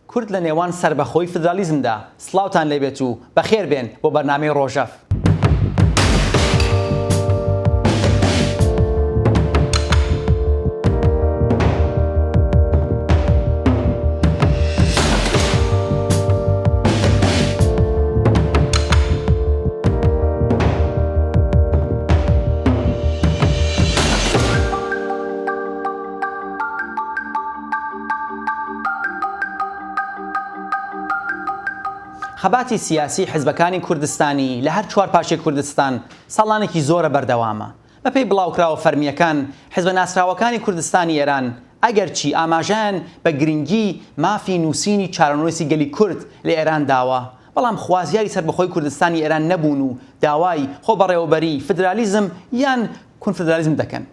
کورد لە نێوان سەربەخۆی فدرالیزمدا سڵاوتان لێبێت و بەخێر بێن بۆ بەرنامەی ڕۆژەڤ. خەباتی سیاسی حزبەکانی کوردستانی لە هەر چوارپارچەی کوردستان ساڵانێکی زۆرە بەردەوامە. بەپێی بڵاوکراوە فەرمییەکان، حزبە ناسراوەکانی کوردستانی ئێران ئەگەرچی ئاماژەیان بە گرنگی مافی نووسینی چارەنووسی گەلی کورد لە ئێران داوە، بەڵام خوازیاری سەربەخۆی کوردستانی ئێران نەبوون و داوای خۆبەڕێوەبەری، فدرالیزم یان کونفدرالیزم دەکەن.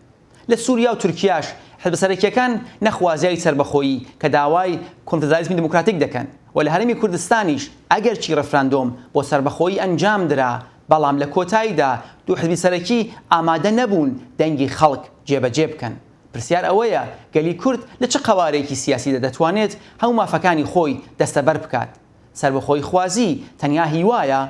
لە سوریا و تورکیاش حزبە سەرەکییەکان نە خوازیاری سەربەخۆیی کە داوای کۆنفدرالیزمی دیموکراتیک دەکەن و لە هەرێمی کوردستانیش ئەگەرچی ڕێفراندۆم بۆ سەربەخۆیی ئەنجام درا بەڵام لە کۆتاییدا دوو حزبی سەرەکی ئامادە نەبوون دەنگی خەڵک جێبەجێ بکەن. پرسیار ئەوەیە گەلی کورد لە چ قەوارەیەکی سیاسیدا دەتوانێت هەموو مافەکانی خۆی دەستەبەر بکات؟ سەربەخۆییخوازی تەنیا هیوایە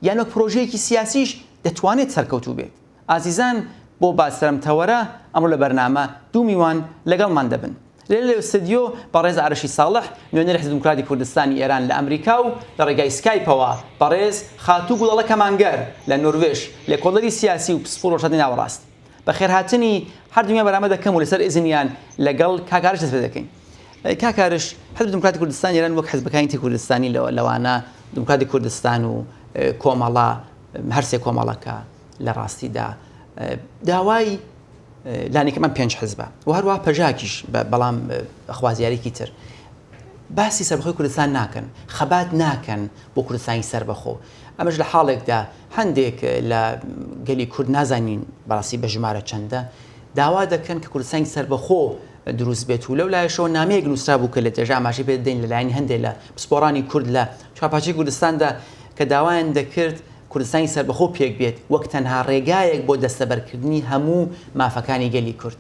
یان وەک پرۆژەیەکی سیاسیش دەتوانێت سەرکەوتوو بێت؟ ئازیزان بۆ باس لەم تەوەرە ئەمڕۆ لە بەرنامە دوو میوان لەگەڵمان دەبن. لێرە لە ئستدیۆ بەڕێز ئارەشی ساڵح نوێنەری حزب دیموکراتی کوردستانی ئێران لە ئەمریکا و لە ڕێگای سکایپەوە بەڕێز خاتوو گوڵەڵە کەمانگەر لە نۆروێژ لێکۆڵەری سیاسی و پسپۆڕ ڕۆژهەڵاتی ناوەڕاست. بەخێرهاتنی هەردوویان بەرامە دەکەم و لەسەر ئیزنیان لەگەڵ کاک ئارش دەست پێ دەکەین. کاک ئارش حزب دیموکراتی کوردستانی ئێران وەک حزبەکانی تری کوردستانی لەوانە دیموکراتی کوردستان و کۆمەڵە هەرسێ کۆمەڵەکە لە ڕاستیدا داوای لانیکەم ئەم پێنج حزبە و هەروە پەژاکیش بەڵام خوازیارێکی تر باسی سەربەخۆی کوردستان ناکەن خەبات ناکەن بۆ کوردستانی سەربەخۆ ئەمەش لە حاڵێکدا هەندێک لە گەلی کورد نازانین بەڕاستی بە ژمارە چەندە داوا دەکەن کە کوردستانی سەربەخۆ دروست بێت و لەو لایەشەوە نامەیەک نووسرا بوو کە لە درێژە ئاماژەی پێ دەدەین لەلایەن هەندێک لە پسپۆڕانی کورد لە چوارپارچەی کوردستاندا کە داوایان دەکرد کوردستانی سەربەخۆ پێک بێت وەک تەنها ڕێگایەک بۆ دەستەبەرکردنی هەموو مافەکانی گەلی کورد.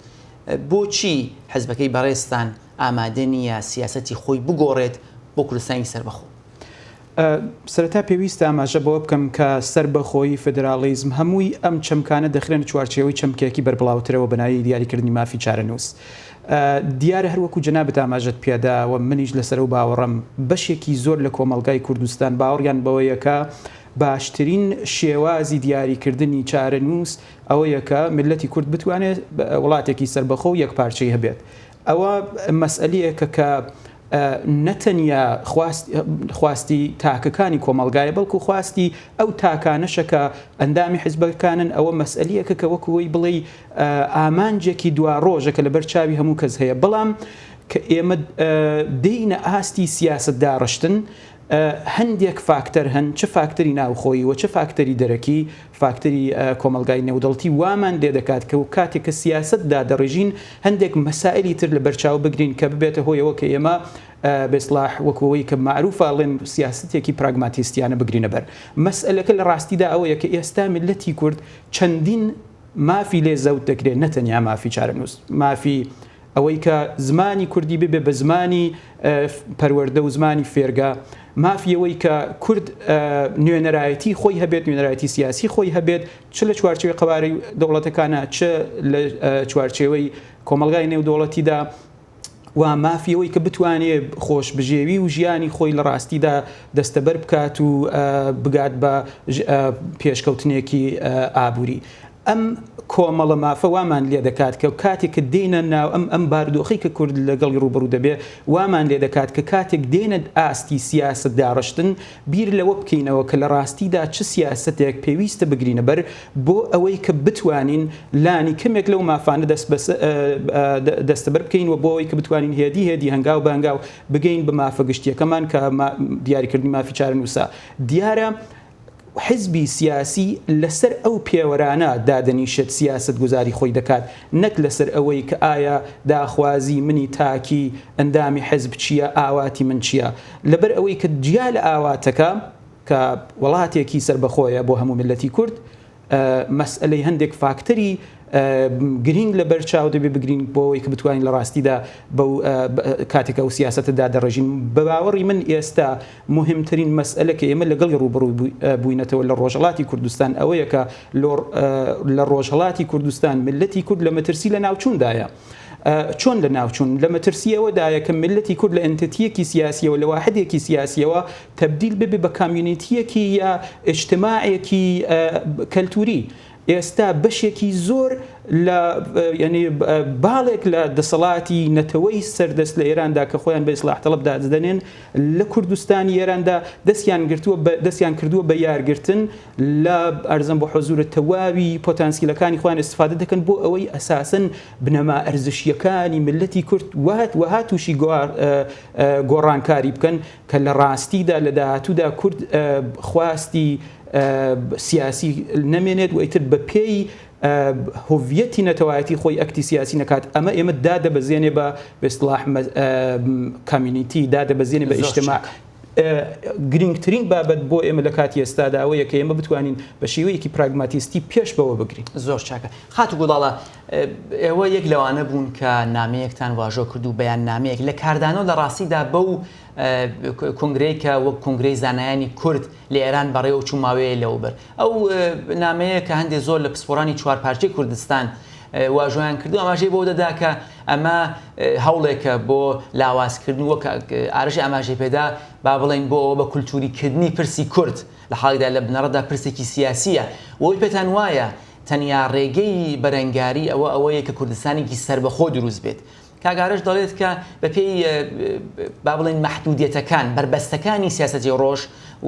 بۆچی حزبەکەی بەڕێزتان ئامادە نییە سیاسەتی خۆی بگۆڕێت بۆ کوردستانی سەربەخۆ؟ سەرەتا پێویستە ئاماژە بەوە بکەم کە سەربەخۆیی، فیدراڵیزم، هەمووی ئەم چەمکانە دەخرێنە چوارچێوەی چەمکێکی بەربڵاوترەوە بە ناوی دیاریکردنی مافی چارەنووس. دیارە هەر وەکوو جەنابت ئاماژەت پێدا و منیش لەسەر ئەو باوەڕەم، بەشێکی زۆر لە کۆمەڵگای کوردستان باوەڕیان بەوەیە کە باشترین شێوازی دیاریکردنی چارەنووس ئەوەیە کە میللەتی کورد بتوانێت وڵاتێکی سەربەخۆ و یەکپارچەی هەبێت. ئەوە مەسئەلەیەکە کە نە تەنیا خواستی تاکەکانی کۆمەڵگایە بەڵکو خواستی ئەو تاکانەشە کە ئەندامی حزبەکانن ئەوە مەسئەلیەکە کە وەکو وەی بڵێی ئامانجێکی دواڕۆژە کە لەبەر چاوی هەموو کەس هەیە بەڵام کە ئێمە دێینە ئاستی سیاسەت داڕشتن هەندێک فاکتەر هەن چ فاکتەری ناوخۆیی و چ فاکتەری دەرەکی فاکتەری کۆمەڵگای نێودەڵتی وامان لێ دەکات کە کاتێک کە سیاسەت دادەڕێژین هەندێک مەسائلی تر لە بەرچاو بگرین کە ببێتە هۆی ئەوە کە ئێمە بە ئیسڵاح وەکو ئەوەی کە مەعروفە ئەڵێن سیاسەتێکی پراگماتیستیانە بگرینە بەر. مەسئەلەکە لە ڕاستیدا ئەوەیە کە ئێستا میللەتی کورد چەندین مافی لێ زەوت دەکرێت نە تەنیا مافی چارەنووس، مافی ئەوەی کە زمانی کوردی ببێ بە زمانی پەروەردە و زمانی فێرگە، مافی ئەوەی کە کورد نوێنەرایەتی خۆی هەبێت، نوێنەرایەتی سیاسی خۆی هەبێت، چ لە چوارچێوەی قەوارەی دەوڵەتەکانە، چ لە چوارچێوەی کۆمەڵگای نێودەوڵەتیدا و مافی ئەوەی کە بتوانێ خۆشبژێوی و ژیانی خۆی لە ڕاستیدا دەستەبەر بکات و بگات بە پێشکەوتنێکی ئابووری. ئەم کۆمەڵە مافە وامان لێ دەکات کە کاتێک کە دێینە ناو ئەم ئەم بارودۆخەی کە کورد لەگەڵی ڕووبەڕوو دەبێ وامان لێ دەکات کە کاتێک دێینە ئاستی سیاسەت داڕشتن بیر لەوە بکەینەوە کە لە ڕاستیدا چ سیاسەتێک پێویستە بگرینە بەر بۆ ئەوەی کە بتوانین لانی کەمێک لەو مافانە دەست دەستەبەر بکەین و بۆ ئەوەی کە بتوانین هێدی هێدی هەنگاو بە هەنگاو بگەین بە مافە گشتیەکەمان کە دیاریکردنی مافی چارەنووسە. دیارە حزبی سیاسی لەسەر ئەو پێوەرانە دادەنیشێت سیاسەتگوزاری خۆی دەکات نەک لەسەر ئەوەی کە ئایا داخوازی منی تاکی ئەندامی حزب چییە ئاواتی من چییە لەبەر ئەوەی کە جیا لە ئاواتەکە کە وڵاتێکی سەربەخۆیە بۆ هەموو میللەتی کورد مەسئەلەی هەندێک فاکتەری. گرینگ لە بەر چاو دەبێ بگرین بۆ ئەوەی کە بتوانین لە ڕاستیدا بەو کاتێک ئەو سیاسەتە دادەڕێژین. بە باوەڕی من ئێستا موهیمترین مەسئەلە کە ئێمە لەگەڵی ڕووبەڕوو بووینەتەوە لە ڕۆژهەڵاتی کوردستان ئەوەیە کە لە ڕۆژهەڵاتی کوردستان میللەتی کورد لە مەترسی لەناوچووندایە. چۆن لەناوچوون؟ لە مەترسی ئەوەدایە کە میللەتی کورد لە entity یەکی سیاسیەوە لە واحدێکی سیاسیەوە تەبدیل ببێ بە community یەکی یا ئیجتماعێکی کەلتوری. ئێستا بەشێکی زۆر لە یەنی باڵێک لە دەسەڵاتی نەتەوەی سەردەست لە ئێراندا کە خۆیان بە ئیسلاح تەڵەب دادەنێن لە کوردستانی ئێراندا دەستیان گرتووە بە دەستیان کردووە بە یارگرتن لە ئەرزم بۆ حزوورە تەواوی پۆتانسیلەکانی خۆیان ئیستفادە دەکەن بۆ ئەوەی ئەساسەن بنەما ئەرزشیەکانی ملەتی کورد وات وەها تووشی گۆڕانکاری بکەن کە لە ڕاستیدا لە داهاتوودا کورد خواستی سیاسی نەمێنێت و ئیتر بە پێی هویەتی نەتەوایەتی خۆی ئەکتی سیاسی نەکات ئەمە ئێمە دادەبەزێنێ بە بەستلاح community دادەبەزێنێ بە ئیجتماع گرنگترین بابەت بۆ ئێمە لە کاتی ئێستادا ئەوەیە کە ئێمە بتوانین بە شێوەیەکی پراگماتیستی پێش بەوە بگرین. زۆر چاکە خاتوو گوڵاڵە ئێوە یەک لەوانە بوون کە نامەیەکتان واژۆ کرد و بەیاننامەیەک لە کاردانەوە لە ڕاستیدا بەو کۆنگرەی کە وەک کۆنگرەی زانایانی کورد لە ئێران بەڕێوە چوو ماوەیە لەوبەر ئەو نامەیە کە هەندێک زۆر لە پسپۆرانی چوارپارچەی کوردستان واژۆیان کردو ئاماژەی بۆ دەدا کە ئەمە هەوڵێکە بۆ لاوازکردن وەک ئارش ئاماژەی پێدا با بڵێین بۆ ئەوە بە کولتووریکردنی پرسی کورد لە حاڵێکدا لە بنەڕەتدا پرسێکی سیاسییە و ئەوەی پێتان وایە تەنیا ڕێگەی بەرەنگاری ئەوە ئەوەیە کە کوردستانێکی سەربەخۆ دروست بێت. کاک ئارش دەڵێت کە بەپێی با بڵێین مەحدودیەتەکان، بەربەستەکانی سیاسەتی ڕۆژ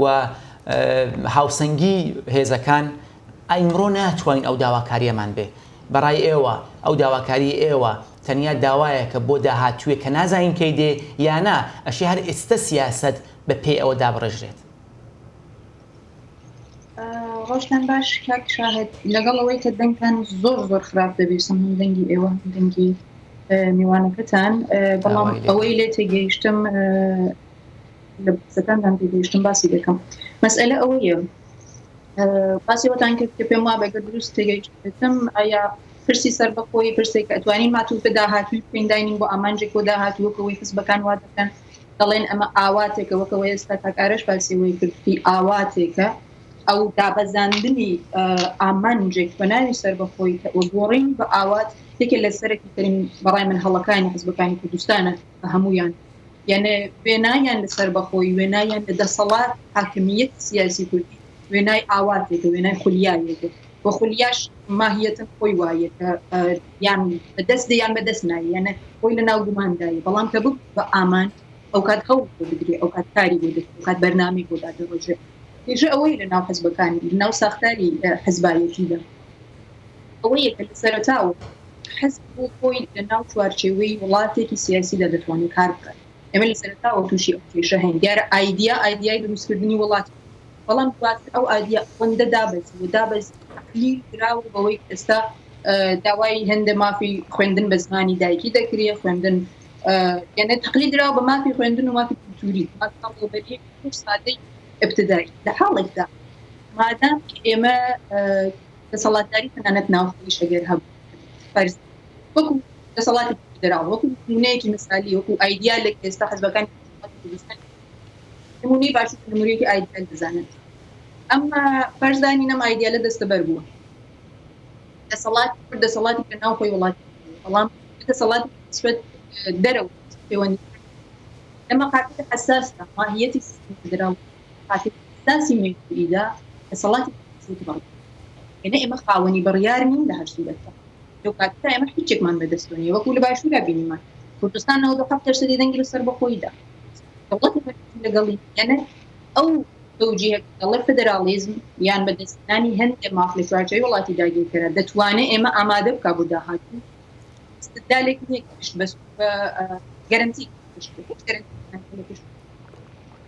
و هاوسەنگی هێزەکان ئیمڕۆ ناتوانین ئەو داواکارییەمان بێ. بەڕای ئێوە ئەو داواکارییەی ئێوە تەنیا داوایەکە بۆ داهاتووێک کە نازانین کەی دێ یا نا ئەشێ هەر ئێستە سیاسەت بە پێی ئەوە دابڕێژرێت؟ ڕۆژتان باش کاک شاهد لەگەڵ ئەوەی کە دەنگتان زۆر زۆر خراپ دەبیستم هەم دەنگی ئێوە هەم دەنگی میوانەکەتان بەڵام ئەوەی لێ تێگەیشتم لە قسەکانتان تێگەیشتم باسی دەکەم مەسئلە ئەوەیە باسی ئەوەتان کرد کە پێم وابێ گەر دروست تێگەیشتم ئایا پرسی سەربەخۆیی پرسێک کە ئەتوانین ماتوف بە داهاتووی بکەین داینین بۆ ئامانجێک بۆ داهاتوو وەک ئەوەی حزبەکان وا دەکەن دەڵێن ئەمە ئاواتێکە وەک ئەوەی ئێستا کاک ئارەش باسی ئەوەی کرد وتی ئاواتێکە ئەو دابەزاندنی ئامانجێک بە ناوی سەربەخۆیی کە گۆڕینی بە ئاوات یەکێ لە سەرەکی ترین بەڕای من هەڵەکانی حزبەکانی کوردستانە بە هەمویان یعنی وێنایان لە سەربەخۆیی وێنایان لە دەسەڵات حاکمیەت سیاسی کوردی وێنای ئاواتێکە وێنای خولیایەکە و خولیاش ماهیەتەن خۆی وایە کە یان بەدەست دێ یان بەدەست نایە یانە خۆی لە ناو گوماندایە بەڵام کە ببوو بە ئامان ئەو کات هەوڵ بۆ بدرێ ئەو کات کاری بۆ دەکرێ ئەو کات بەرنامەی بۆ دادەڕێژرێ کێشە ئەوەیە لە ناو حزبەکانی لە ناو ساختاری حزبایەتیدا ئەوەیە کە لە سەرەتاوە حزب بۆ خۆی لە ناو چوارچێوەی وڵاتێکی سیاسیدا دەتوانێت کار بکات ئێمە لە سەرەتاوە تووشی ئەو کێشە هەین دیارە ئایدیا ئایدیای دروستکردنی وڵات بەڵام دواتر ئەو ئایدیا ئەوەندە دابەزی و دابەزی تەقلیل کراوە بەوەی ئێستا داوای هەندە مافی خوێندن بە زمانی دایکی دەکرێ خوێندن یعنی تەقلیل دراوە بە مافی خوێندن و مافی کولتوری مافی سادەی ابتدایی لە حاڵێکدا مادام ئێمە دەسەڵاتداری تەنانەت ناوخۆیش ئەگەر هەبوو فەرز وەکو دەسەڵاتی فیدراڵ وەکو نمونەیەکی مثالی وەکو ئایدیالێک ئێستا حزبەکانی کوردستان نمونەی باش نمونەیەکی ئایدیال دەزانن ئەمما فەرزانی نەم ئایدیالە دەستەبەر بووە دەسەڵات دەسەڵاتی کە ناو خۆی وڵات بەڵام دەسەڵاتی نسبەت دەرەوە پەیوەندی لەمە قاعدە حساسە ماهیەتی سیستمی فیدراڵ قاعدە حساسی مێژوویدا دەسەڵاتی بڕ ئێمە ئێمە خاوەنی بڕیار نین لە هەر سوورەتدا لەو کاتەدا ئێمە هیچێکمان بەدەستەوە نییە وەکو لە باشوورا بینیمان کوردستان 97 دەرسەدی دەنگی لە سەربەخۆییدا دەوڵەتی مەرکەزی لەگەڵی یانە ئەو تەوجیهە کە دەڵێ فدراڵیزم یان بەدەستهێنانی هەندێ ماف لە چوارچێوەی وڵاتی داگیرکەرە دەتوانێ ئێمە ئامادە بکا بۆ داهاتوو ئیستدلالێک نییە کە پشت بەست بە گەرەنتی هیچ گەرەنتیمان لە پشت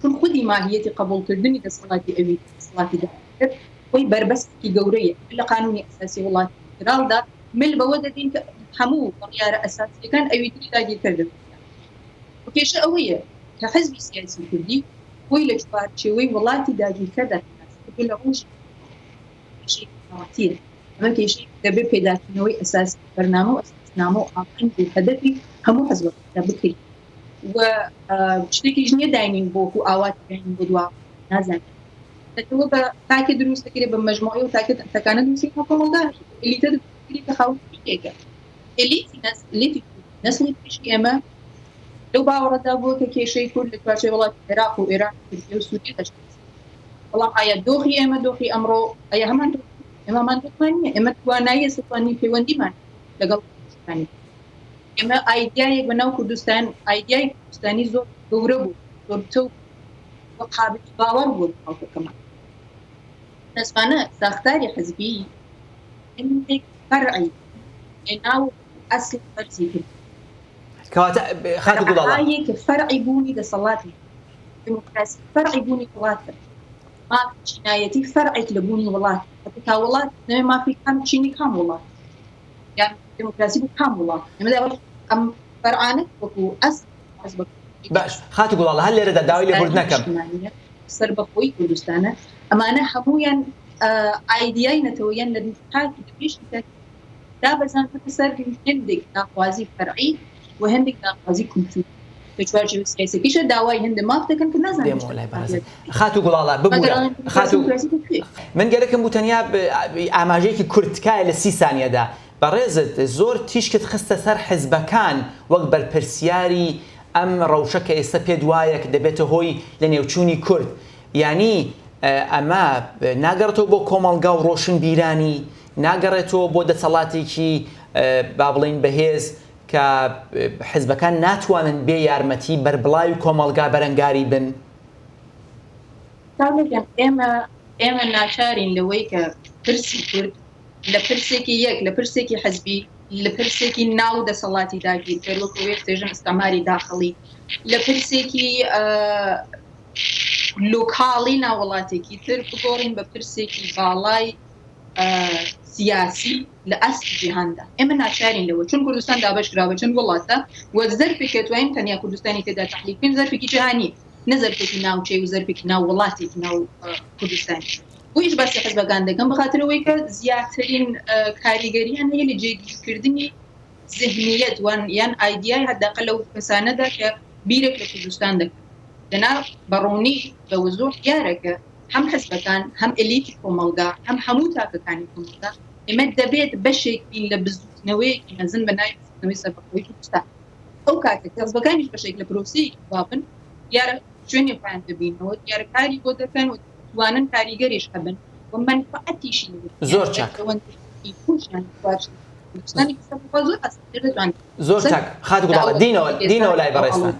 چون خودی ماهیەتی قبوڵکردنی دەسەڵاتی ئەوی دەسەڵاتی داگیرکەر خۆی بەربەستێکی گەورەیە لە قانونی ئەساسی وڵاتی فیدراڵدا مل بەوە دەدەین کە هەموو بڕیارە ئەساسیەکان ئەوی تری داگیرکەر دەبێت. کێشە ئەوەیە کە حزبی سیاسی کوردی خۆی لە چوارچێوەی وڵاتی داگیرکەردا پێناسە کردووە لە ڕۆژی کێشەی بنەڕەتییە. ئەمە کێشەی دەبێ پێداچوونەوەی ئەساسی بەرنامە و ئەساسنامە و ئامانج و هەدەفی هەموو حزبەکاندا بکرێت و شتێکیش نییە داینین بۆ و ئاوات داینین بۆ دوا نازانین نەتەوە بە تاکێ دروست دەکرێت بە مەجموعی و تاکێ تەکانە دروستی کۆمەڵگا ئێلیتە دروست دەکرێت کە خاوەن شتێکە. ئێلیتی ئێلیتی نەسڵی پێشی ئێمە لەو باوەڕەدا بووە کە کێشەی کورد لە چوارچێوەی وڵاتی عێراق و ئێران و تورکیە و سووریە دەچێت. بەڵام ئایا دۆخی ئێمە دۆخی ئەمڕۆ ئایا هەمان دۆخ ئێمە هەمان دۆخمان نییە. ئێمە توانایی ئێستاتوانی پەیوەندیمان لەگەڵ کوردستانی ئێمە ئایدیایەک بە ناو کوردستان ئایدیای کوردستانی زۆر گەورە بوو زۆر پتەو و قابلی باوەڕ بوو بۆ خەڵکەکەمان. متاسفانە ساختاری حزبی هەندێک فەرعی لەناو ئەسڵ فەرزی کرد. کەواتە خاتوو گوڵاڵە. فەرعایەک فەرعی بوونی دەسەڵاتی دێموکراسی فەرعی بوونی وڵاتە. مافی چینایەتی فەرعێک لە بوونی وڵات. تا وڵات نەوێ مافی کام چینی کام وڵات یان دێموکراسی بۆ کام وڵات. ئێمە داوای ئەم فەرعانە وەکوو ئەسڵ حزبە. باش خاتوو گوڵاڵە هەر لێرەدا داوای لێبوردن ئەکەم. سەربەخۆیی کوردستانە ئەمانە هەموویان ئایدیای نەتەوەیان لە تاکی لە پێشی تاکی دابەزاندووەتە سەر هەندێک داخوازی فەرعی و هەندێک داخوازی کولتووری لە چوارچێوە سیاسیەکەیشا داوای هەندێک ماف دەکەن کە نازانن دێمەوە لای بەڕێزت خاتوو گوڵاڵە ببورە خاتوو من گەرەکم بوو تەنیا ئاماژەیەکی کورت تکایە لە 30 سانیەدا بەڕێزت زۆر تیشکت خستە سەر حزبەکان وەک بەرپرسیاری ئەم ڕەوشە کە ئێستا پێت وایە کە دەبێتە هۆی لەنێوچوونی کورد یانی ئەمە ناگەڕێتەوە بۆ کۆمەڵگا و ڕۆشنبیرانی، ناگەڕێتەوە بۆ دەسەڵاتێکی با بڵێین بەهێز کە حزبەکان ناتوانن بێ یارمەتی بەربڵاوی کۆمەڵگا بەرەنگاری بن؟ ئێمە ئێمە ناچارین لەوەی کە پرسی کورد لە پرسێکی یەک لە پرسێکی حزبی لە پرسێکی ناو دەسەڵاتی داگیرکەر وەکو وێستێژن ئیستعماری داخڵی لە پرسێکی لۆکاڵی ناو وڵاتێکی تر بگۆڕین بە پرسێکی باڵای سیاسی لە ئاستی جیهاندا. ئێمە ناچارین لەوە چون کوردستان دابەش کرا بە چەند وڵاتە و زەرفێک کە توانین تەنیا کوردستانی تێدا تەحلیل بکەین زەرفێکی جیهانی نە زەرفێکی ناوچەی و زەرفێکی ناو وڵاتێکی ناو کوردستانی. بۆیش باسی حزبەکان دەکەم بەخاتر ئەوەی کە زیاترین کاریگەریان هەیە لە جێگیرکردنی زهنیەت وان یان ئایدیای حداقل لەو کەسانەدا کە بیرێک لە کوردستان دەکەن. دەنا بە ڕوونی بە وزوح دیارە کە هەم حزبەکان، هەم ئێلیتی کۆمەڵگا، هەم هەموو تاکەکانی کۆمەڵگا، ئێمە دەبێت بەشێک بین لە بزووتنەوەیەکی مەزن بە ناوی بزووتنەوەی سەربەخۆیی کوردستان. ئەو کاتە کە حزبەکانیش بەشێک لە پرۆسەیەکی وا بن، دیارە شوێنی خۆیان دەبینەوە، دیارە کاری بۆ دەکەن و دەتوانن کاریگەریش هەبن و مەنفەعەتیشی لێ زۆر چاک. بەرژەوەندی خۆشیان لە چوارچێوەی کوردستانی سەربەخۆ زۆر ئاسانتر دەتوانن زۆر چاک خاتوو گوڵاڵە دینەوە دینەوە لای بەڕێزتان.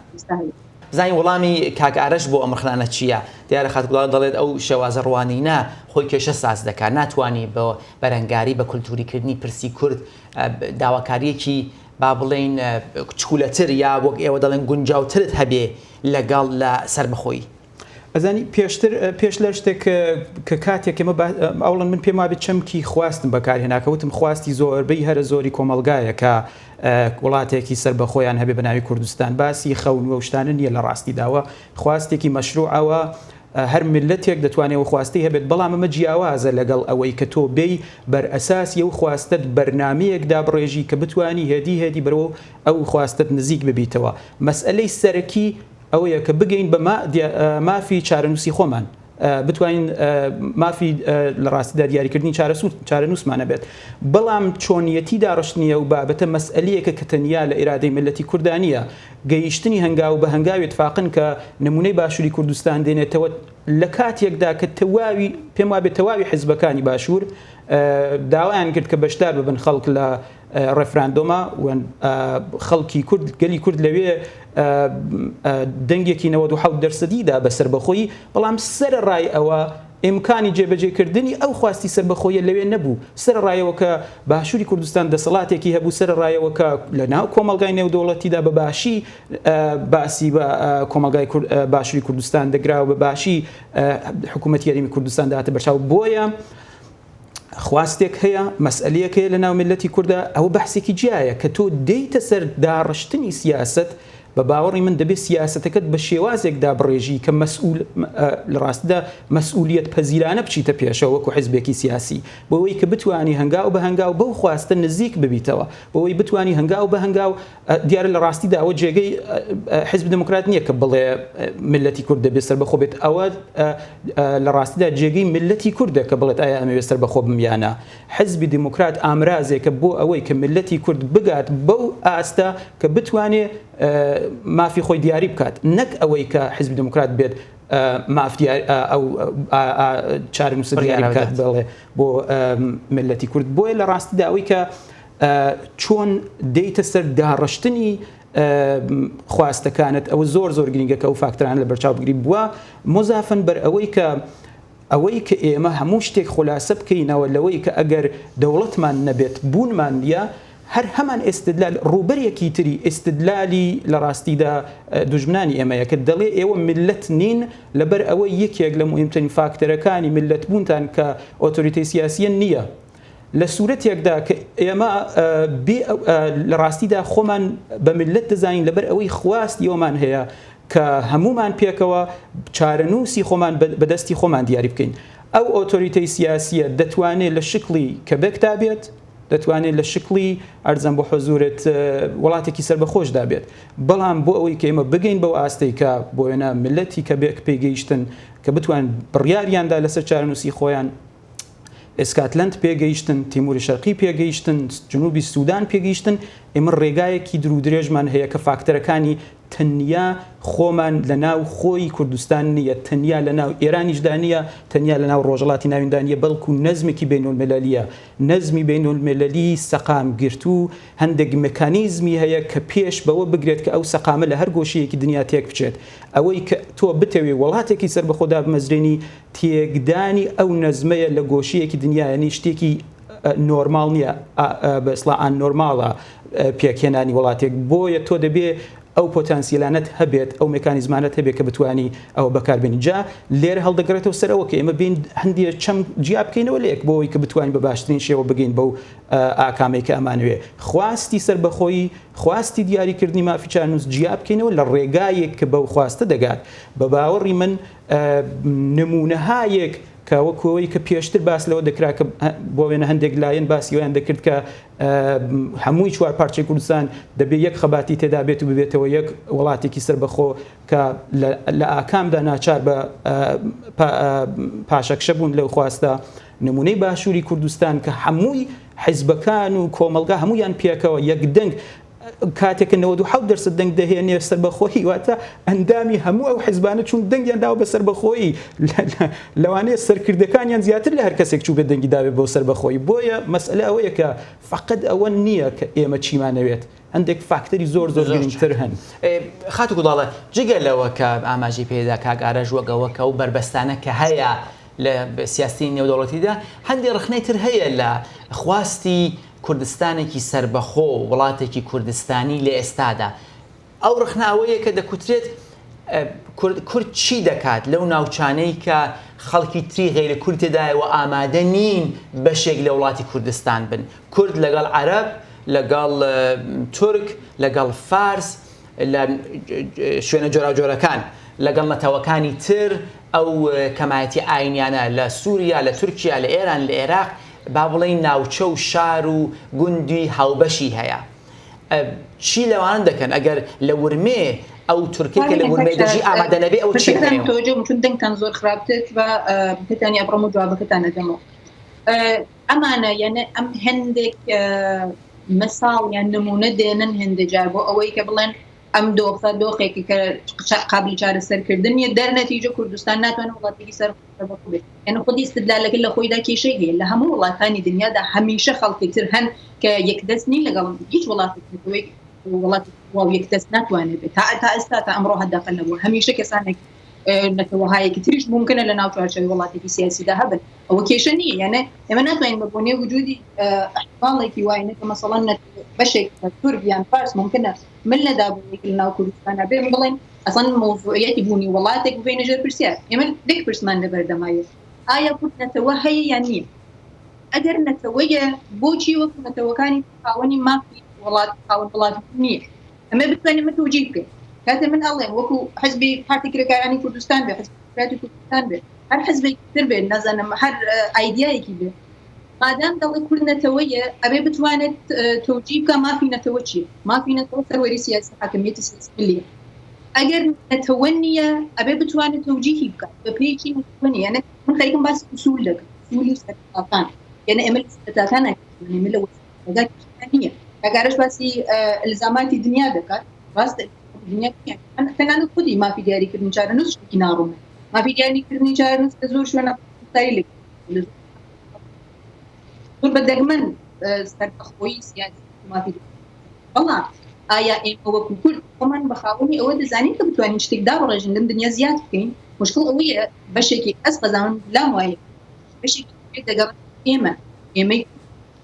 بزانین وەڵامی کاک ئارەش بۆ ئەم ڕەخنانە چییە؟ دیارە خاتوو گوڵاڵە دەڵێت ئەو شێوازە ڕوانینە خۆی کێشە ساز دەکات، ناتوانی بە بەرەنگاری بە کولتووریکردنی پرسی کورد داواکارییەکی با بڵێین چکولەتر یا وەک ئێوە دەڵێن گونجاوترت هەبێ لەگەڵ لە سەربەخۆیی. ئەزانی پێشتر پێش لە شتێک کە کاتێک ئێمە ئەوڵەن من پێم وابێت چەمکی خواستم بەکارهێنا کە وتم خواستی زۆربەی هەرە زۆری کۆمەڵگایە کە وڵاتێکی سەر بەخۆیان هەبێ بە ناوی کوردستان باسی خەون و شتانە نییە لە ڕاستیداوە خواستێکی مەشروعەوە هەر میللەتێک دەتوانێت ئەو خواستەی هەبێت بەڵام ئەمە جیاوازە لەگەڵ ئەوەی کە تۆ بێی بەر ئەساسی ئەو خواستەت بەرنامەیەک دابڕێژی کە بتوانی هێدی هێدی بەرەو ئەو خواستەت نزیک ببیتەوە مەسئەلەی سەرەکی ئەوەیە کە بگەین بە مافی چارەنووسی خۆمان، بتوانین مافی لە ڕاستیدا دیاریکردنی چارەنووسمان هەبێت. بەڵام چۆنیەتی داڕشتنی ئەو بابەتە مەسئەلەیەکە کە تەنیا لە ئیرادەی میللەتی کوردا نییە. گەیشتنی هەنگاو بە هەنگاوی اتفاقن کە نموونەی باشووری کوردستان دێنێتەوە لە کاتێکدا کە تەواوی پێم وابێت تەواوی حیزبەکانی باشوور داوایان کرد کە بەشدار ببن خەڵک لە ڕێفراندۆمە و خەڵکی کورد گەلی کورد لەوێ دەنگێکی 97 دەرسەدی دا بە سەربەخۆیی، بەڵام سەرەڕای ئەوە ئیمکانی جێبەجێکردنی ئەو خواستی سەربەخۆیە لەوێ نەبوو، سەرەڕای ئەوە کە باشووری کوردستان دەسەڵاتێکی هەبوو، سەرەڕای ئەوە کە لە ناو کۆمەڵگای نێودەوڵەتیدا بە باشی باسی بە کۆمەڵگای باشووری کوردستان دەگرا و بە باشی حکوومەتی هەرێمی کوردستان دەهاتە بەرچاو، بۆیە خواستێک هەیە، مەسئەلەیەک هەیە لە ناو میللەتی کوردا، ئەوە بەحسێکی جیایە کە تۆ دێیتە سەر داڕشتنی سیاسەت. بە باوەڕی من دەبێت سیاسەتەکەت بە شێوازێک دابڕێژی کە مەسئول لە ڕاستیدا مەسئولیەت پەزیرانە بچیتە پێشەوە وەکو حزبێکی سیاسی بۆ ئەوەی کە بتوانی هەنگاو بە هەنگاو بەو خواستە نزیک ببیتەوە بۆ ئەوەی بتوانی هەنگاو بە هەنگاو دیارە لە ڕاستیدا ئەوە جێگەی حزب دموکرات نییە کە بڵێ میللەتی کورد دەبێت سەربەخۆ بێت ئەوە لە ڕاستیدا جێگەی میللەتی کوردە کە بڵێت ئایا ئەمەوێت سەربەخۆ بم یا نا حزبی دیموکرات ئامرازێکە بۆ ئەوەی کە میللەتی کورد بگات بەو ئاستە کە بتوانێ مافی خۆی دیاری بکات نەک ئەوەی کە حزبی دیموکرات بێت ماف ئەو چارەنووسە دیاری بکات بڵێ بۆ میللەتی کورد بۆیە لە ڕاستیدا ئەوەی کە چۆن دێیتە سەر داڕشتنی خواستەکانت ئەوە زۆر زۆر گرنگە کە ئەو فاکتەرانە لە بەرچاو بگری بووە مزافن بەر ئەوەی کە ئەوەی کە ئێمە هەموو شتێک خولاسە بکەینەوە لەوەی کە ئەگەر دەوڵەتمان نەبێت بوونمان نییە، هەر هەمان ئیستدلال ڕووبەرێکی تری ئیستدلالی لە ڕاستیدا دوژمنانی ئێمەیە کە دەڵێ ئێوە میللەت نین لەبەر ئەوەی یەکێک لە موهیمترین فاکتەرەکانی میللەت بوونتان کە ئۆتۆریتەی سیاسییە نییە. لە سورەتێکدا کە ئێمە بێ لە ڕاستیدا خۆمان بە میللەت دەزانین لەبەر ئەوەی خواستی ئەومان هەیە کە هەمومان پێکەوە چارەنووسی خۆمان بەدەستی خۆمان دیاری بکەین ئەو ئۆتۆریتەی سیاسیە دەتوانێت لە شکڵی کەبێکدا بێت دەتوانێت لە شکڵی ئەرزەم بۆ حزورت وڵاتێکی سەربەخۆشدا بێت بەڵام بۆ ئەوەی کە ئێمە بگەین بەو ئاستەی کە بۆ وێنە میللەتی کەبێک پێگەیشتن کە بتوان بڕیاریاندا لەسەر چارەنووسی خۆیان ئێسکاتلەند پێگەیشتن، تیموری شەرقی پێگەیشتن، جنوبی سودان پێگەیشتن، ئێمە ڕێگایەکی درودرێژمان هەیە کە فاکتەرەکانی تەنیا خۆمان لە ناو خۆی کوردستان نییە، تەنیا لە ناو ئێرانیشدا نییە، تەنیا لە ناو ڕۆژهەڵاتی ناویندا نییە، بەڵکو نەزمێکی بەینولمیلەلییە. نەزمی بەینولمیلەلی سەقامگرتوو هەندێک مکانیزمی هەیە کە پێش بەوە بگرێت کە ئەو سەقامە لە هەر گۆشەیەکی دنیا تێک بچێت. ئەوەی کە تۆ بتەوێ وڵاتێکی سەربەخۆ دابمەزرێنی تێکدانی ئەو نەزمەیە لە گۆشەیەکی دنیا یانی شتێکی نۆرماڵ نییە بە ئیسڵا ئان نۆرماڵە پێکهێنانی وڵاتێک بۆیە تۆ دەبێ ئەو پۆتانسیلانەت هەبێت ئەو مکانیزمانەت هەبێت کە بتانی ئەوە بەکاربێنی جا لێرە هەڵدەگرێتەوە سەرەوە کە ئێمە بین هەندێک چەم جیا بکەینەوە لێک بۆ ئەوەی کە بتوانین بە باشترین شێوە بگەین بەو ئاکامەی کە ئەمانوێ خواستی سەربەخۆیی خواستی دیاریکردنی مافی چارەنووس جیا بکەینەوە لە ڕێگایەک کە بەو خواستە دەگات بە باوەڕی من نموونەهایەک کە وەکو ئەوەی کە پێشتر باس لەوە دەکرا کە بۆ وێنە هەندێک لایەن باسی ئەویان دەکرد کە هەمووی چوار پارچەی کوردستان دەبێ یەک خەباتی تێدا بێت و ببێتەوە یەک وڵاتێکی سەربەخۆ کە لە ئاکامدا ناچار بە پاشەکشە بوون لەو خواستە نمونەی باشووری کوردستان کە هەمووی حیزبەکان و کۆمەڵگا هەمویان پێکەوە یەک دەنگ کاتێک کە 97 دەرسەد دەنگ دەهێنێ سەربەخۆیی واتە ئەندامی هەموو ئەو حزبانە چون دەنگیان داوە بە سەربەخۆیی لەوانەیە سەرکردەکانیان زیاتر لە هەر کەسێک چوو بێت دەنگی داوێت بۆ سەربەخۆیی بۆیە مەسئلە ئەوەیە کە فقط ئەوە نییە کە ئێمە چیمانەوێت هەندێک فاکتەری زۆر زۆر گرنگتر هەن. خاتوو گوڵاڵە جگە لەوە کە ئاماژەی پێدا کاک ئارەش وەک ئەوە کە ئەو بەربەستانە کە هەیە لە سیاستی نێودەوڵەتیدا هەندێک ڕخنەی تر هەیە لە خواستی کوردستانێکی سەربەخۆ و وڵاتێکی کوردستانی لە ئێستادا. ئەو ڕەخنە ئەوەیە کە دەکوترێت کورد چی دەکات لەو ناوچانەی کە خەڵکی تری غەیرە کورد تێدایە و ئامادە نین بەشێک لە وڵاتی کوردستان بن. کورد لەگەڵ عەرەب، لەگەڵ تورک، لەگەڵ فارس، لە شوێنە جۆراوجۆرەکان لەگەڵ نەتەوەکانی تر ئەو کەمایەتی ئاینیانە لە سووریا لە تورکیا لە ئێران لە عێراق با بڵێین ناوچە و شار و گوندی هاوبەشی هەیە چی لەوان دەکەن ئەگەر لە ورمێ ئەو تورکێک کە لە ورمێ دەژی ئامادە نەبێ ئەو چی چون دەنگتان زۆر خراپتر بە پێتانی ئەبڕم و جوابەکەتان ئەدەمەوە ئەمانە یانە ئەم هەندێک مەساڵ یان نمونە دێنن هەندێک جار بۆ ئەوەی کە بڵێن ئەم دۆخە دۆخێکی کە قابلی چارەسەرکردن نیە دەرنەتیجە کوردستان ناتوانێت وڵاتێکی سەر بێت یعنی خودی استدلالەکە لە خۆیدا کێشەی هەیە لە هەموو وڵاتانی دنیادا هەمیشە خەڵکی تر هەن کە یەکدەست نین لەگەڵ هیچ وڵاتێک نەتەوەیەک وڵاتی واو یەکدەست ناتوانێت بێت تا تا ئێستا تا ئەمڕۆ حداقل نەبووە هەمیشە کەسانێک نەتەوەهایەکی تریش ممکنە لە ناو چوارچێوەی وڵاتێکی سیاسیدا هەبن ئەوە کێشە نییە یانە ئێمە ناتوانین بە بۆنەی وجودی احتمالێکی وای نە کە مەسەڵەن بەشێک تورک یان فارس ممکنە مل نەدا بۆ یەک لە ناو کوردستانە بێن بڵێن ئەسڵەن مەوزوعیەتی بوونی وڵاتێک ببینە ژێر پرسیار ئێمە یەک پرسمان لەبەردەمایە ئایا کورد نەتەوە هەیە یان نییە ئەگەر نەتەوەیە بۆچی وەکو نەتەوەکانی خاوەنی مافی وڵات خاوەن وڵات نییە ئەمە بتوانین ئەمە تەوجیه بکەین. کاتێ من ئەڵێم وەکو حزبی پارتی کرێکارانی کوردستان بێ، حزبی دیموکراتی کوردستان بێ، هەر حزبێکی تر بێ، نازانم هەر ئایدیایەکی بێ، مادام دەڵێ کورد نەتەوەیە، ئەبێ بتوانێت تەوجیه بکا مافی نەتەوە چییە؟ مافی نەتەوە سەروەری سیاسی، حاکمیەتی سیاسی ملیە. ئەگەر نەتەوە نییە، ئەبێ بتوانێت تەوجیهی بکات بە پێی چی نەتەوە نییە. یانە من خەریکم باسی ئوسول دەکەم، ئوسولی و سەرەتاکان. یانە ئێمە لە سەرەتاکان ئێمە لە وەسەتەکان کێشەکان نییە. کاک ئارەش باسی ئیلزاماتی دنیا دەکات، ڕاستە دنیا نییە. تەنانەت خودی مافی دیاریکردنی چارەنووس شتێکی ناڕوونە. مافی دیاریکردنی چارەنووس لە زۆر شوێنە قوتاری لێ زۆر بە دەگمەن سەربەخۆیی سیاسی مافی بەڵام ئایا ئێمە وەکو کورد خۆمان بە خاوەنی ئەوە دەزانین کە بتوانین شتێک دابڕێژین لەم دنیا زیاد بکەین؟ مشکڵ ئەوەیە بەشێکی ئەس بەزانم لام وایە بەشێکی دەگەڕێت ئێمە ئێمەی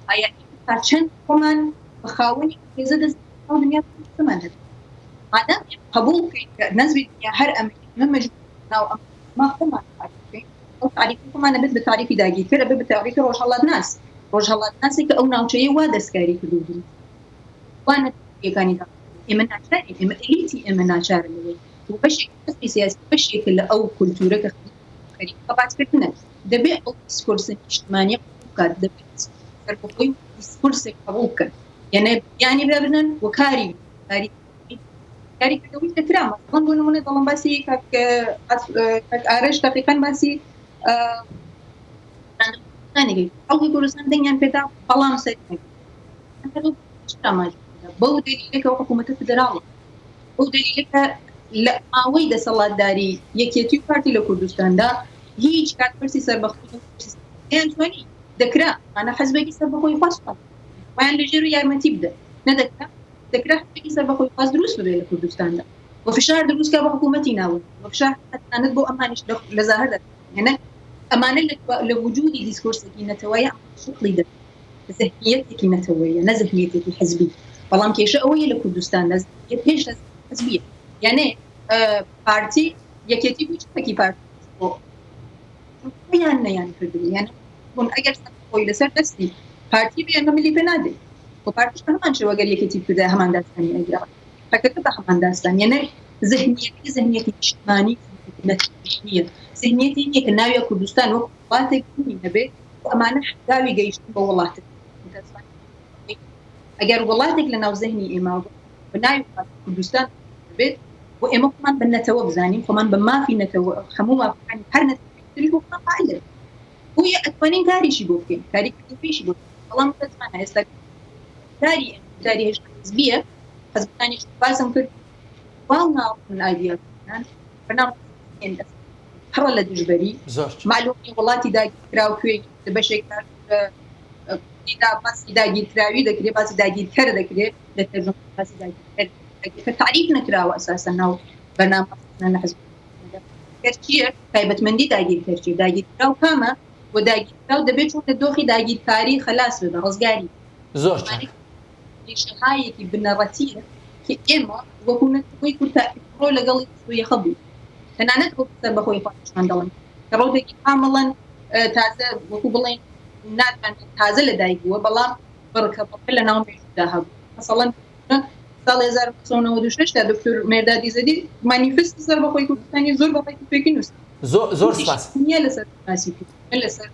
ئایا تا چەند خۆمان بە خاوەنی هێزە دەزانین دنیا خۆمان هەبێت مادام قبوڵ بکەین کە نەزمی دنیا هەر ئەمە ئێمە مەجبور ناو ئەم ما خۆمان بکەین ئەو تاریفی خۆمان ئەبێت بە تاریفی داگیرکەر ئەبێت بە تاریفی ڕۆژهەڵاتناس ڕۆژهەڵاتناسێک کە ئەو ناوچەیە وا دەستکاری کردو دروست وا نەتەوەیەکانی دا ئێمە ناچارین ئێمە ئێلیتی ئێمە ناچارە لەوەی و بەشێک حزبی سیاسی بەشێکە لە ئەو کولتوورە کە خەریکی خەباتکردنە دەبێ ئەو دیسکۆرسە نیشتمانیە قبوڵ بکات دەبێت سەربەخۆی دیسکورسێک قبوڵ بکەن یعنی یانی ببنن و کاری کاری کاری کردەوەی دەکرا مەسەڵەن بۆ نمونە دەڵم باسی کاک کاک ئارەش دەقیقەن باسی خەڵکی کوردستان دەنگیان پێدا بەڵام سەر بەو دەلیلە کە حکوومەتە فدراڵە بەو دەلیلە کە لە ماوەی دەسەڵاتداری یەکێتی و پارتی لە کوردستاندا هیچ کات پرسی سەربەخۆی توانی دەکرا ئەمانە حزبێکی سەربەخۆی خواست خۆیان لە ژێر و یارمەتی بدەن نەدەکرا دەکرا حزبێکی سەربەخۆی خواست دروست ببێت لە کوردستاندا و فشار دروست کا بۆ حکوومەتی ناوەند و فشار تەنانەت بۆ ئەمانیش لە زاهردا یعنی ئەمانە لە وجودی دیسکورسێکی نەتەوەیە شکڵی دەکەن زهنیەتێکی نەتەوەیە نە زهنیەتێکی حزبی بەڵام کێشە ئەوەیە لە کوردستاندا زهنیەت هێشتا حزبیە یعنی پارتی یەکێتی بوو چەکی پارتی خۆیان نەیان کردبوو یعنی بوون ئەگەر خۆی لەسەر دەستی پارتی بێ ئێمە ملی پێ نادەین و پارتیش بە هەمان شێوە گەر یەکێتی بکردایە هەمان داستانی ئەگێڕا پەکەکە بە هەمان داستان یعنی زهنیەتی زهنیەتی نیشتمانی نییە زهنیەتی نییە کە ناویە کوردستان وەک وڵاتێک بوونی هەبێ و ئەمانە هەنگاوی گەیشتن بە وڵاتێک ئەگەر وڵاتێک لە ناو زهنی ئێمە بە ناوی کوردستان بێت و ئێمە خۆمان بە نەتەوە بزانین خۆمان بە مافی نەتەوە هەموو مافەکانی هەر نەتەوەیەکی بۆ خۆمان قائل دەبین بۆیە ئەتوانین کاریشی بۆ بکەین کاری کردنیشی بۆ بکەین بەڵام متەسفانە ئێستا کاری ئێمە کاری هێشتا حزبیە حزبەکانیش باسم کرد واو ناڕوون ئایدیاکان بەناو پڕە لە دژبەری زۆر معلومی وڵاتی داگیرکراو کوێ لە بەشێک باسی داگیرکراوی دەکرێت باسی داگیرکەر دەکرێت لە تەرجمە باسی داگیرکەر داگیرکەر تعریف نەکراوە ئەساسا ناو بەرنامە لە حزب چییە تایبەتمەندی داگیرکەر چیە داگیرکراو کامە و داگیرکراو دەبێت چۆن لە دۆخی داگیرکاری خەلاس بێ ڕزگاری زۆر چاک. کێشەهایەکی بنەڕەتییە کە ئێمە وەکو نەتەوەی کورد تا ئیمڕۆ لەگەڵی سویەخە بووین تەنانەت وەکو سەربەخۆی خۆشمان دەڵێن کە ڕەوتێکی کامڵن تازە وەکو بڵێن ناتوانین تازە لەدایک بووە بەڵام بڕکە بڕکە لە ناو مێژوودا هەبوو مەسەڵەن ساڵی 1996 دا دکتۆر مێردادی زەدی مانیفستی سەربەخۆی کوردستانی زۆر بە ڕێک و پێکی نووسی زۆر زۆر سپاس نییە لەسەر باسی کورد نە لەسەر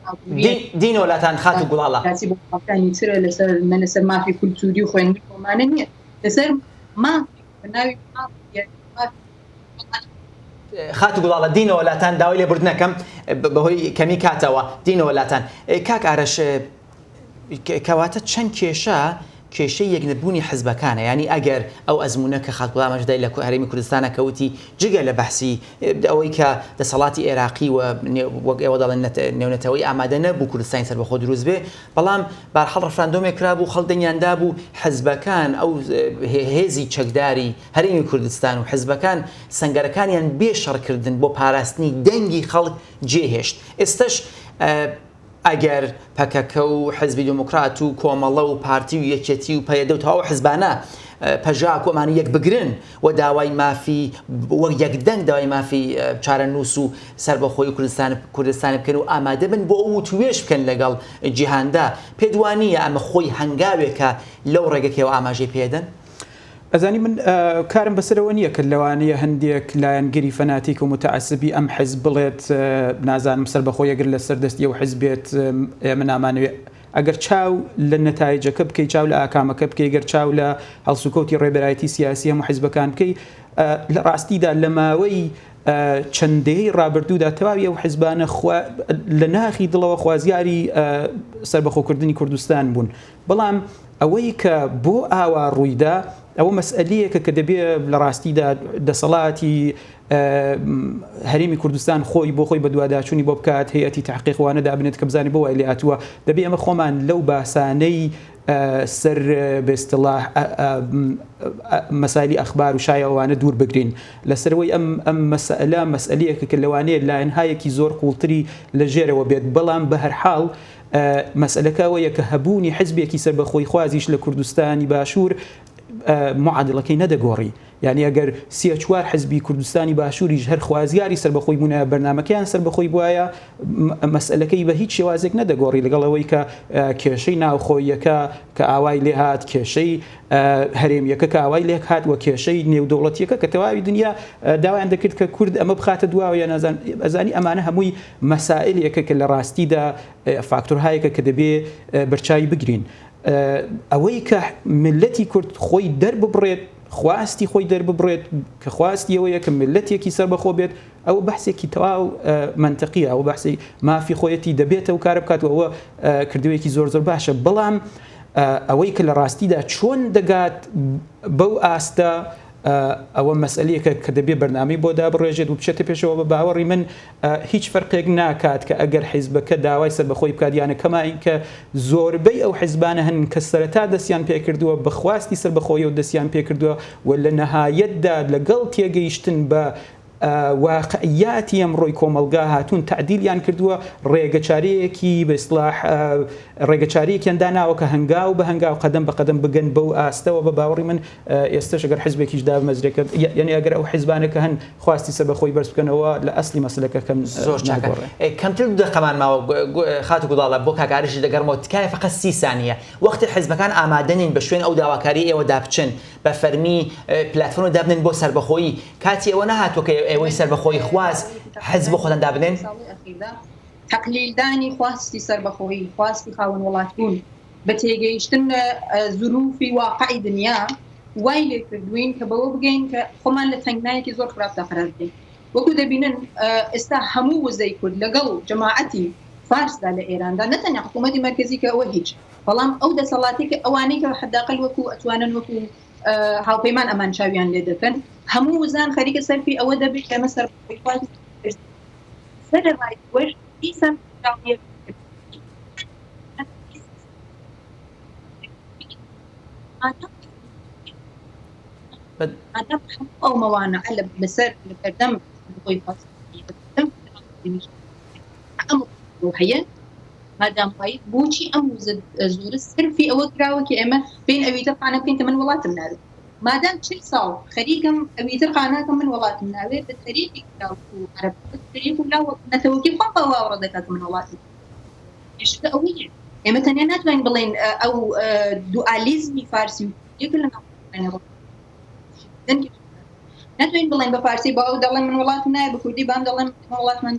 دینۆ لاتان خاتوو گوڵاڵە باسی بۆ وڵاتانی ترە لەسەر نە لەسەر مافی کولتووری و خوێندن و ئەمانە نییە لەسەر مافی بە ناوی مافی خاتوو گوڵاڵە دینەوە لاتان داوای لێبوردن ئەکەم بەهۆی کەمی کاتەوە دینەوە لاتان کاک ئارەش کەواتە چەند کێشە کێشەی یەکنەبوونی حزبەکانە یانی ئەگەر ئەو ئەزموونە کە خاتوو ئاماژە دای لە هەرێمی کوردستانە کە وتی جگە لە بەحسی ئەوەی کە دەسەڵاتی ئێراقی و وەک ئێوە دەڵێن نێونەتەوەی ئامادە نەبوو کوردستانی سەربەخۆ دروست بێ بەڵام بارحاڵ ڕفراندۆمێک کرابوو خەڵک دەنگیان دابوو حزبەکان ئەو هێزی چەکداری هەرێمی کوردستان و حزبەکان سەنگەرەکانیان بێ شەڕکردن بۆ پاراستنی دەنگی خەڵک جێهێشت ئێستش ئەگەر پەکەکە و حزبی دیموکرات و کۆمەڵە و پارتی و یەکێتی و پەیەدە و تەواو حزبانە پەژاک و ئەمانە یەک بگرن و داوای مافی وەک یەک دەنگ داوای مافی چارەنووس و سەربەخۆی کوردستان کوردستان بکەن و ئامادە بن بۆ ئەو وتوێژ بکەن لەگەڵ جیهاندا پێت وانییە ئەمە خۆی هەنگاوێکە لەو ڕێگەکەوە ئاماژەی پێدەن؟ ئەزانی من کارم بەسەرەوە نییە کە لەوانەیە هەندێک لایەنگری فەناتیک و متعسبی ئەم حزب بڵێت نازانم سەربەخۆی ئەگەر لەسەر دەستی ئەو حزب بێت ئێمە نامانەوێت ئەگەر چاو لە نەتایجەکە بکەی چاو لە ئاکامەکە بکەی گەر چاو لە هەڵسوکەوتی ڕێبەرایەتی سیاسی هەموو حزبەکان بکەی لە ڕاستیدا لە ماوەی چەند دەیەی ڕابردوودا تەواوی ئەو حزبانە لە ناخی دڵەوە خوازیاری سەربەخۆکردنی کوردستان بوون بەڵام ئەوەی کە بۆ ئاوا ڕوویدا ئەوە مەسئەلەیەکە کە دەبێ لە ڕاستیدا دەسەڵاتی هەرێمی کوردستان خۆی بۆ خۆی بەدواداچوونی بۆ بکات هەیئەتی تحقیق وانە دابنێت کە بزانێت بۆ وای لێ هاتووە دەبێ ئێمە خۆمان لەو باسانەی سەر بە اصطلاح مەسایلی ئەخبار و شایەوانە دوور بگرین لەسەرەوەی ئەم ئەم مەسئلە مەسئلەیەکە کە لەوانەیە لایەنهایەکی زۆر قوڵتری لە ژێرەوە بێت بەڵام بە هەر حاڵ مەسئلەکە ئەوەیە کە هەبوونی حزبێکی سەربەخۆیخوازیش لە کوردستانی باشوور معادلەکەی نەدەگۆڕی. یانی ئەگەر سێ چوار حزبی کوردستانی باشووریش هەر خوازیاری سەربەخۆی بوونایە بەرنامەکەیان سەربەخۆی بوایە مەسئلەکەی بە هیچ شێوازێک نەدەگۆڕی لەگەڵ ئەوەی کە کێشەی ناوخۆییەکە کە ئاوای لێهات کێشەی هەرێمیەکە کە ئاوای لێک هات و کێشەی نێودەوڵەتیەکە کە تەواوی دنیا داوایان دەکرد کە کورد ئەمە بخاتە دواوە یا نازان ئەزانی ئەمانە هەمووی مەسائلێکە کە لە ڕاستیدا فاکتۆرهایەکە کە دەبێ بەرچاوی بگرین. ئەوەی کە میللەتی کورد خۆی دەرببڕێت، خواستی خۆی دەرببڕێت کە خواستی ئەوەیە کە میللەتێکی سەربەخۆ بێت، ئەوە بەحسێکی تەواو مەنتقیە، ئەوە بەحسی مافی خۆیەتی دەبێت ئەو کارە بکات و ئەوە کردەوەیەکی زۆر زۆر باشە، بەڵام ئەوەی کە لە ڕاستیدا چۆن دەگات بەو ئاستە ئەوە مەسئەلەیەکە کە دەبێ بەرنامەی بۆ دابڕێژێت و بچێتە پێشەوە بە باوەڕی من هیچ فەرقێک ناکات کە ئەگەر حیزبەکە داوای سەربەخۆی بکات یانە کەما ئینکە زۆربەی ئەو حیزبانە هەن کە سەرەتا دەستیان پێکردووە بە خواستی سەربەخۆیەوە دەستیان پێکردووە و لە نەهایەتدا لەگەڵ تێگەیشتن بە واقعیاتی ئەمڕۆی کۆمەڵگا هاتوون تەعدیلیان کردووە ڕێگەچارەیەکی بە ئیسڵاح ڕێگەچارەیەکیان داناوە کە هەنگاو بە هەنگاو قەدەم بە قەدەم بگەن بەو ئاستەوە بە باوەڕی من ئێستەش ئەگەر حزبێکیش دابمەزرێت کە یعنی ئەگەر ئەو حزبانە کە هەن خواستی سەربەخۆی بەرز بکەنەوە لە ئەسلی مەسلەکە کەم زۆر چاکە ناگۆڕێ. کەمتر دوو دەقەمان ماوە خاتوو گوڵاڵە بۆ کاک ئارشیش دەگەڕمەوە تکایە فەقەت 30 سانیە وەختی حزبەکان ئامادە نین بە شوێن ئەو داواکاریەی ئێوەدا بچن بە فەرمی پلاتفۆرم دابنێن بۆ سەربەخۆیی کاتی ئەوە نەهاتووە کە ئێوەی سەربەخۆیی خواز حزب بۆ خۆتان دابنێن؟ تەقلیلدانی خواستی سەربەخۆیی، خواستی خاوەن وڵاتبوون بە تێگەیشتن لە زروفی واقعی دنیا وای لێ کردووین کە بەوە بگەین کە خۆمان لە تەنگنایەکی زۆر خراپدا قەرار بدەین. وەکو دەبینن ئێستا هەموو وزەی کورد لەگەڵ جەماعەتی فارسدا لە ئێراندا نە تەنیا حکوومەتی مەرکەزی کە ئەوە هیچ بەڵام ئەو دەسەڵاتی کە ئەوانەی کە حداقل وەکو ئەتوانن وەکو هاوپەیمان ئەمان چاویان لێ دەکەن هەموو وزان خەریکە سەرفی ئەوە دەبێت کە ئێمە سەربەخۆیخواز سەرەڕای ئەوەش دیسان ئەو مەوانعە لەسەر لەبەردەم خۆی ئەم هەیە مادام وایە بۆچی ئەم وزە زۆرە سەرفی ئەوە کراوە کە ئێمە بین ئەویتر قانە بکەین کە من وڵاتم ناوێت مادام چل ساڵ خەریکم ئەویتر قاناکەم من وڵاتم ناوێت بە تەریقی عەرەب تەریق و لاوە نەتەوەکی خۆم بە واوڕە دەکات من وڵاتم کێشەکە ئەوەیە ئێمە تەنیا ناتوانین بڵێین ئەو دوئالیزمی فارسی و کوردیەکە لە ناو ناتوانین بڵێن بە فارسی با ئەو دەڵێن من وڵاتم نایە بە کوردی بام دەڵێن من وڵاتمان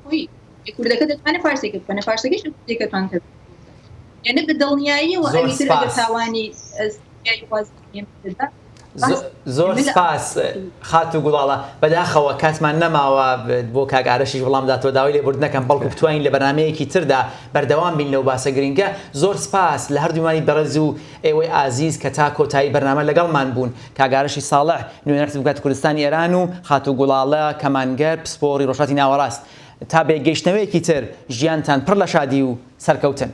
خۆی کوردەکە دەتوانێت فارسێکە بخوێنێ فارسەکەش کوردێکە توانێت یعنی بە دڵنیاییەوە زۆر ئەوی تر ئەگەر سپاس. تاوانی زۆر سپاس خاتوو گوڵاڵە بەداخەوە کاتمان نەماوە بۆ کاک ئارەشیش وەڵام داتەوە داوای لێبوردن ئەکەم بەڵکو بتوانین لە بەرنامەیەکی تردا بەردەوام بین لەو باسە گرنگە زۆر سپاس لە هەردوومانی بەڕێز و ئێوەی ئازیز کە تا کۆتایی بەرنامە لەگەڵمان بوون کاک ئارەشی ساڵح نوێنەر حزب دیموکراتی کوردستانی ئێران و خاتوو گوڵاڵە کەمانگەر پسپۆڕی ڕۆژهەڵاتی ناوەڕاست تا بەیەکگەیشتنەوەیەکی تر ژیانتان پڕ لە شادی و سەرکەوتن.